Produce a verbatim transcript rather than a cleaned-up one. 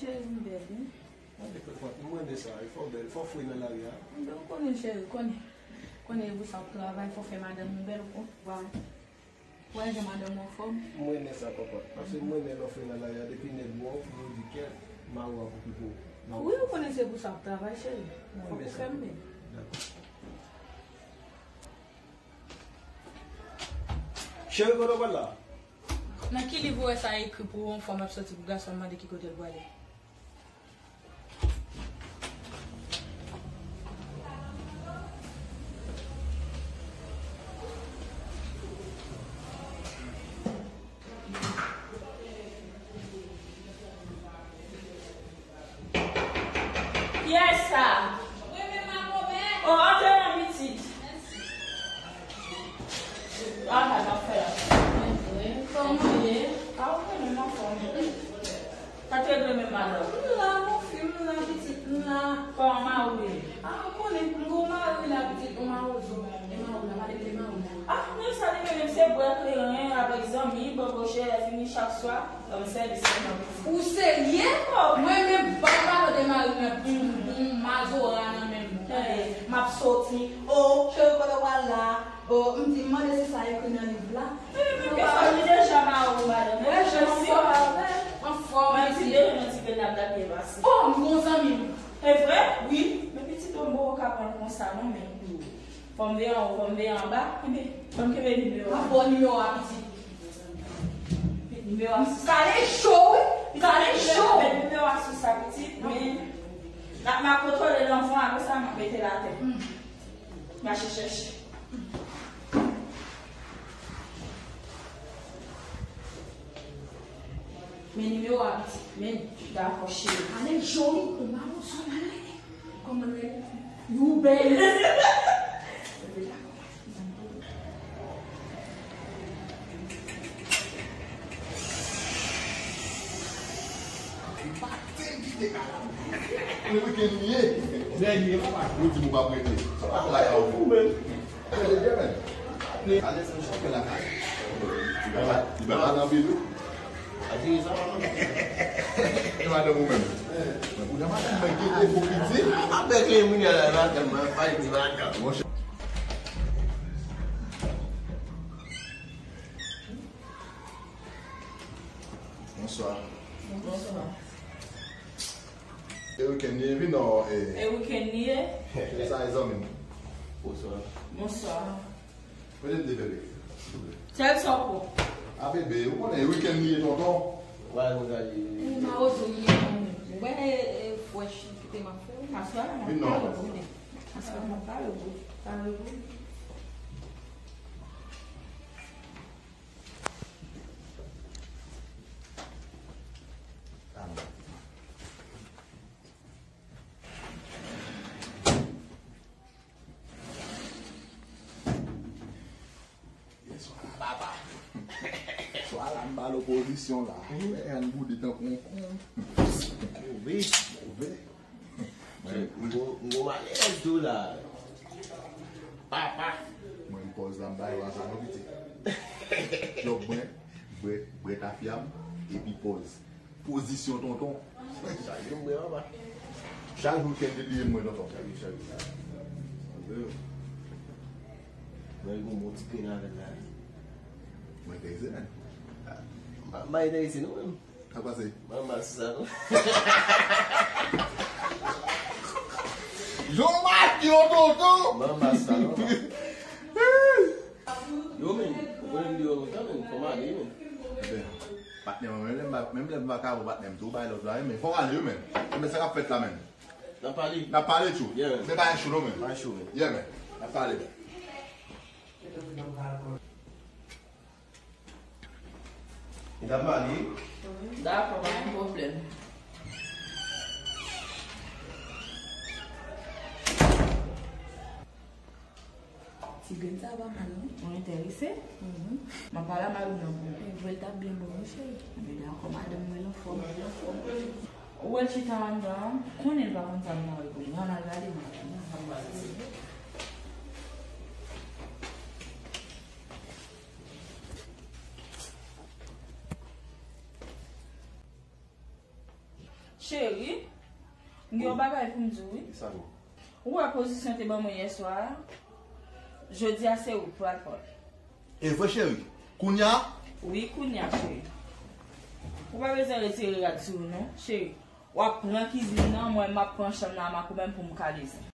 Cheri, m bèl, wi. Mwen renmen sa, fò w bèl, fò w fre nan lari a. Ou konnen, cheri, konnen. Konnen e pou sa w ap travay, fò w fè madanm ou bèl, ou konprann. Wè jan madanm ou anfòm. Mwen renmen sa, papa. Paske mwen renmen lè w fre nan lari a, depi nèg wè w, yo di kèt, mari w ap okipe w. Wi, ou konnen se pou sa w ap travay, cheri. Fò w fè m byen. Dakò. Cheri, kote w pral la? Nan ki liv ou wè sa ekri pou yon fanm ap soti pou gason mande ki kote l prale? Kiyès sa? Oh, antre non, pitit. Travay m ap fè la. Kòman w ye? A, ou konnen m anfòm. Sa te dwe menm madanm. M la, mon fi, m la, pitit, m la. Kòman mari w ye? A, ou konnen, m gon mari la, pitit, yon mawozo. E mari w la, pale de mari w la. A, men sa li menm, se bwè kleren avèk zanmi, bòbòchè, lè fini chak swa. Ban m sèvis mwen, non. Ou serye? Mwen menm, pa pale de mari m nan, pou m, pou m mazora nan menm. Tande, m ap soti. O, cheri, kote w pral la? O, m di, m mande si sa ekri nan liv la. Mwen menm, ke sa li deja mari w, madanm. Wè, jan m anfòm. Anfòm, mwen ti demen, mwen ti grenn ap byen pase. O, m gon zanmi m. E vre? Wi. Men pitit, o, m poko ka pran l konsa, non, men. Fò m veye anwo, fò m veye anba. Enben, fò m kenbe nimewo a. A, bon, nimewo a, pitit. Nimewo a sou sa. Kale cho, wi. Kale cho. Met nimewo a sou sa, pitit. Men, n ap, m ap kontwole lanfan, apre sa, m ap mete l atè. Mache chèche. Men nimewo a, pitit. Men, dakò, cheri. Kale cho, wi. Ou mawozo, mwen. Kòman l rele? Youbèl. Maten ki te ka la. Mwen weekend li ye. Dènye, papa. Ou di m ou pa prete. Sa pa la ya ou. Ou menm. Prete byen, men. Alèz, mwen chak fè lakay. Li ba, li ba nan vil, wi. A dirijan. E madanm ou menm? Men pou jan madanm mwen gen defo ki di. Avèk le moun ya la, madanm mwen pa di madanm. Monchè. Bonswa. Bonswa. E wikenn li ye, vin non, e. E wikenn li ye? E sa, e zanmi m. Bonswa. Bonswa. Mete m de bebe. Sèl sa w pran. A bebe, ou konnen wikenn li ye tonton. Wè, nou gade. E mawozo li ye kanmenm. Ou wè, e, e, fresh ki te m ap fè. Aswè la, m ap pale w. Aswè la, m ap pale w. Pale w. Swa la, papa. Swa la, m ba l opozisyon la. Fè ann boude tankou yon kon. Move. Move. M gon, m gon malèz tou la. Papa. Mwen, pòz la, m ba yo a sa, non, pitit. Djòb mwen, bwè, bwè tafya m, epi pòz. Pozisyon tonton. Chak jou m bwè anba. Chak jou kenbe pye mwen tonton. Chak jou, chak jou. Mwen gon bon ti grenn avè l la. Mwen enterese, men. M pa, m pa enterese non menm. Sa pase? Mwen mal sou sa non. Jan w make yo tonton. Mwen mal sou sa non. Yo men, ou konnen m di yo lontan men, fò m ale men. Ebyen, patnè mwen, menm lè m pa, menm lè m pa ka bon patnè m tou, bay lòt la, men fò m ale wi men. Men sa k ap fèt la men. N ap pale. N ap pale tjou. Yeah. Men pa cho non men. Pa cho men. Yeah men. N ap pale. Li t ap mari? Dakò, pa gen pwoblèm. Ti grenn sa pa mal non. Ou enterese? Mhm. M ap pale a mari m nan pou ou. E vre l t ap byen bon wi cheri. Anben dakò, madanm mwen l anfòm, l anfòm. Ou wè l chita anndan an, konnen l pa konn sa l mari pou li. Ann al gade mari m. Cheri, m gen yon bagay pou m di w, wi. Ki sa non? Ou wè pozisyon te ban mwen yè swa a? Jodi a se ou k pral pran l. E vre cheri. Kounye a? Wi, kounye a, cheri. Ou pa bezwen retire rad sou ou non, cheri. W ap pran kizin nan, mwen m ap pran chanm nan a Makomè m pou m kale zen.